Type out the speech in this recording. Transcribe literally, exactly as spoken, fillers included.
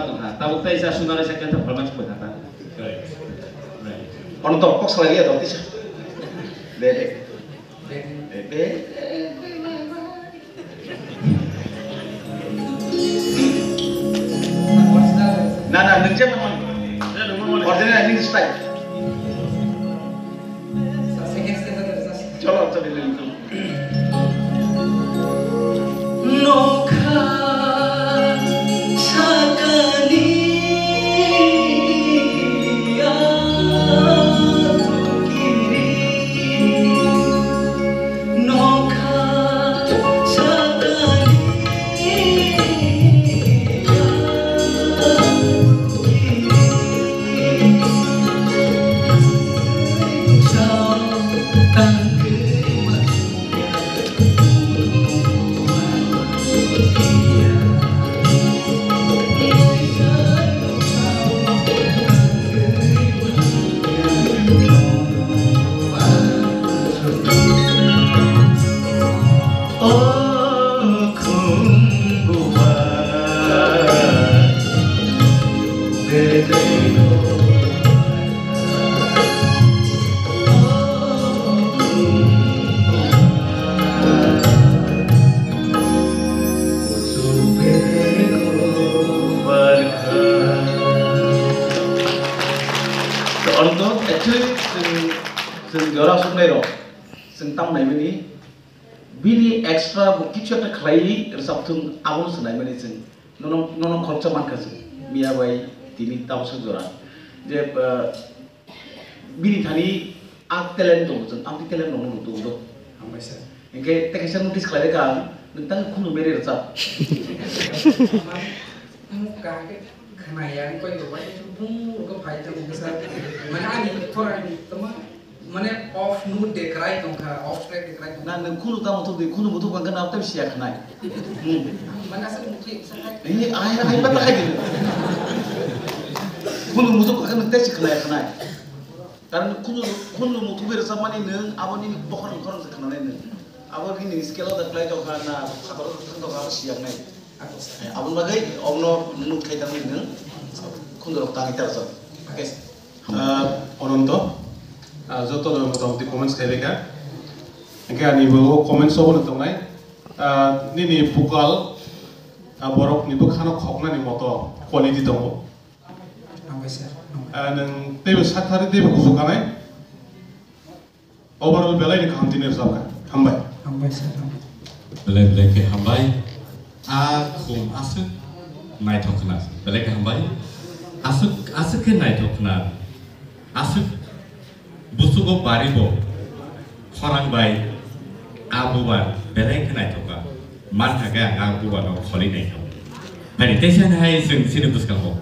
Tongkha, tabuk tei sa sunare sa kentha phalma chukbai kha ta. Right. Right. Ono to kok salai ya to tisa. De, de. De, de. Na, na, nung je mano. Original Hindi style. Cholo, cholo, cholo. Nokha sakani ya tukiri. Nokha sakani ya tukiri. Oro to actually chwng, chwng jora soknai rok, chwng tam naimani, bini extra bo kichu ekta khlaiwi rwchapthung, abono swnaimani chwng. Nono, nono khoroksa mankha chwng. Miya bai tini tabuk jora. Je, ah, bini thani a talent tongo chwng, amtwi talent rokno nugo do. Hambai sir. Hinkhe tei kaisa notice khlai rwkha ang, nwng tang khunu mere rwchap. Ang kaham khe khna ya, ang koi rwbai, bung rwkha phai tong khe sir. Mane ani thora ni tama Mane off note de kwrai tongkha, off track de kwrai tongkha. Na, nwng khunu tamo thok di, khunu muthuk bangkha na tei siya khnai. Hmm. Mane aswk muthuk sakha. Eh, ai, ai, pata khai di. Khunu muthuk bangkha na tei si khnai khnai. Karon khunu, khunu muthuk bai rwchapmani nwng aboni bokhorok bokhorok se khnanai nwng. Abo bini scale o da kwlai tongkha na, khator thang tongkha, abo siya khnai. Aboni bagwi omno nuk khai tangwi nwng khundorok tangwi terjak. Okay. Ah, Ononto, ah, joto no motamoti comments khai reka. Hingke ani bo comments obo no tongnai. Ah, nini vocal, ah, borok ni bwkhano khoknani moto quality tongo. Hambai sir. Ah, nwng teibo sathari teibo kuchuk kanai. Overall belai ni kaham tini rwchapkha. Hambai. Hambai sir, hambai. Belai belai khe hambai. A khum aswk naithok khna. Belai khe hambai. Aswk, aswk khe naithok khna. Aswk busugo bari bo khorang bai a bubar belai khe naithok kha. Man kha khe ang a bubar no kholi naithok. Hani teisa hai chwng chini bwskango.